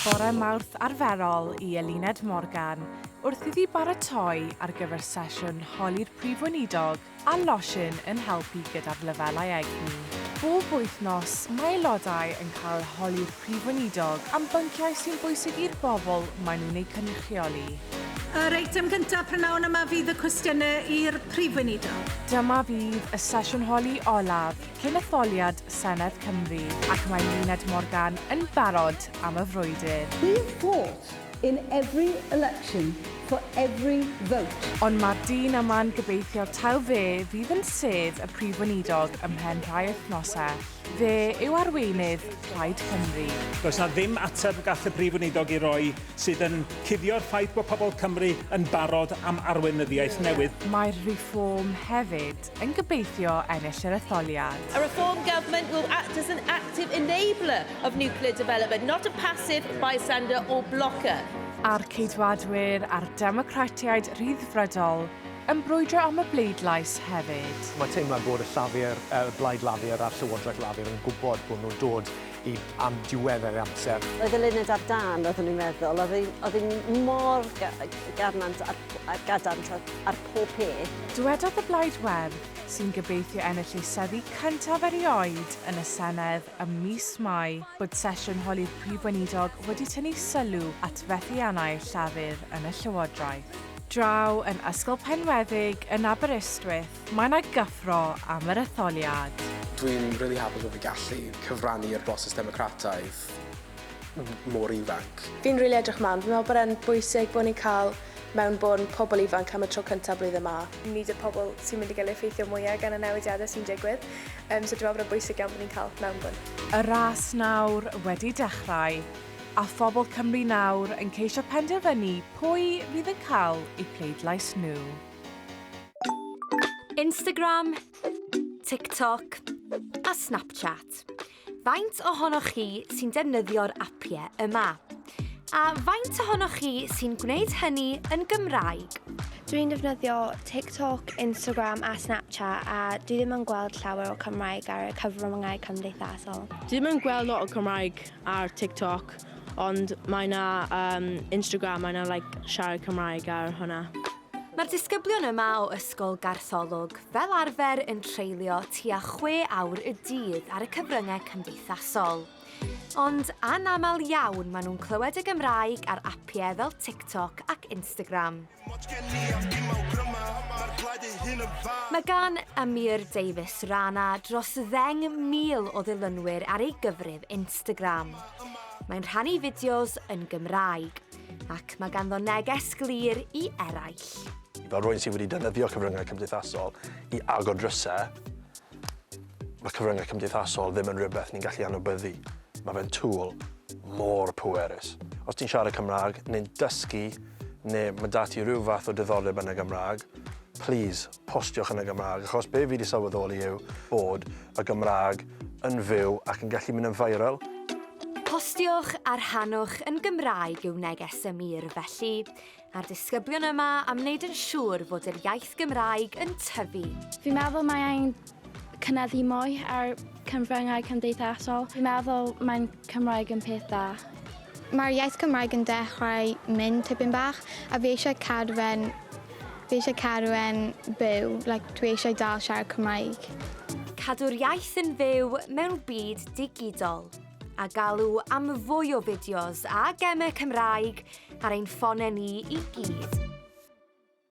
Bore Mawrth arferol i Eluned Morgan wrth iddi baratoi ar gyfer sesiwn holi'r Prif Weinidog a losin yn helpu gyda'r lefelau egni. Bob wythnos, mae aelodau yn cael holi'r Prif Weinidog am bynciau sy'n bwysig i'r bobl maen nhw'n eu cynrychioli. Yr eitem gyntaf prynhawn yma fydd y cwestiynau i'r Prif Weinidog. Dyma fydd y sesiwn holi olaf cyn etholiad Senedd Cymru ac mae Luned Morgan yn barod am y frwydr. We have fought in every election for every vote. Ond mae'r dyn yma'n gobeithio taw fe fydd yn sedd y Prif Weinidog ymhen rhai wythnosau. Fe yw arweinydd Plaid Cymru. Does 'na ddim ateb gall y Prif Weinidog ei roi sydd yn cuddio'r ffaith bod pobl Cymru yn barod am arweinyddiaeth newydd. Mae'r Reform hefyd yn gobeithio ennill yr etholiad. A Reform government will act as an active enabler of nuclear development, not a passive bystander or blocker. A'r Ceidwadwyr a'r Democratiaid Rhyddfrydol yn brwydro am y bleidlais hefyd. Mae teimlad bod y Llafur, y Blaid Lafur a'r Llywodraeth Lafur yn gwybod bod nhw'n dod i am diwedd yr amser. Oedd Eluned ar dân, oeddwn i'n meddwl. Oedd hi, oedd hi mor garnant ar, a gadarn ar, ar pob peth. Dywedodd y Blaid Werdd, sy'n gobeithio ennill ei seddi cyntaf erioed yn y Senedd ym mis Mai, bod sesiwn holi'r Prif Weinidog wedi tynnu sylw at fethiannau Llafur yn y Llywodraeth. Draw yn Ysgol Penweddig yn Aberystwyth, mae 'na gyffro am yr etholiad. Dwi'n rili hapus bod fi gallu cyfrannu i'r broses democrataidd mor ifanc. Fi'n rili edrych mlaen. Fi'n meddwl bod e'n bwysig bod ni'n cael mewnbwn pobl ifanc am y tro cyntaf blwyddyn yma. Nid y pobl sy'n mynd i gael eu effeithio mwyaf gan y newidiadau sy'n digwydd, um, so dwi'n meddwl bod e'n bwysig iawn bod ni'n cael mewnbwn. Y ras nawr wedi dechrau, a phobl Cymru nawr yn ceisio penderfynu pwy fydd yn cael eu pleidlais nhw. Instagram, TikTok a Snapchat. Faint ohonoch chi sy'n defnyddio'r apiau yma? A faint ohonoch chi sy'n gwneud hynny yn Gymraeg? Dwi'n defnyddio TikTok, Instagram a Snapchat a dwi ddim yn gweld llawer o Cymraeg ar y cyfryngau cymdeithasol. Dwi ddim yn gweld lot o Cymraeg ar TikTok, ond mae 'na um, Instagram, mae 'na like, siarad Cymraeg ar hwnna. Mae'r disgyblion yma o Ysgol Gartholwg fel arfer yn treulio tua chwe awr y dydd ar y cyfryngau cymdeithasol. Ond anaml iawn maen nhw'n clywed y Gymraeg ar apiau fel TikTok ac Instagram. Mae gan Amir Davies Rana dros 10,000 o ddilynwyr ar ei gyfrif Instagram. Mae'n rhannu fideos yn Gymraeg. Ac mae ganddo neges glir i eraill. Fel rhywun sydd wedi defnyddio cyfryngau cymdeithasol i agor drysau, mae cyfryngau cymdeithasol ddim yn rhywbeth ni'n gallu anwybyddu. Mae fe'n tool mor pwerus. Os ti'n siarad Cymraeg neu'n dysgu neu mae 'da ti rhyw fath o diddordeb yn y Gymraeg, please, postiwch yn y Gymraeg, achos be fi wedi sylweddoli yw bod y Gymraeg yn fyw ac yn gallu mynd yn viral. Postiwch a rhannwch yn Gymraeg yw neges Amir felly, a'r disgyblion yma am wneud yn siŵr fod yr iaith Gymraeg yn tyfu. Fi'n meddwl mae angen cynyddu mwy ar cyfryngau cymdeithasol. Fi'n meddwl mae'n Cymraeg yn peth da. Mae'r iaith Cymraeg yn dechrau mynd tipyn bach a fi eisiau cadw fe'n fi eisiau cadw e'n byw, like, dwi eisiau dal siarad Cymraeg. Cadw'r iaith yn fyw mewn byd digidol a galw am fwy o fideos a gemau Cymraeg ar ein ffonau ni i gyd.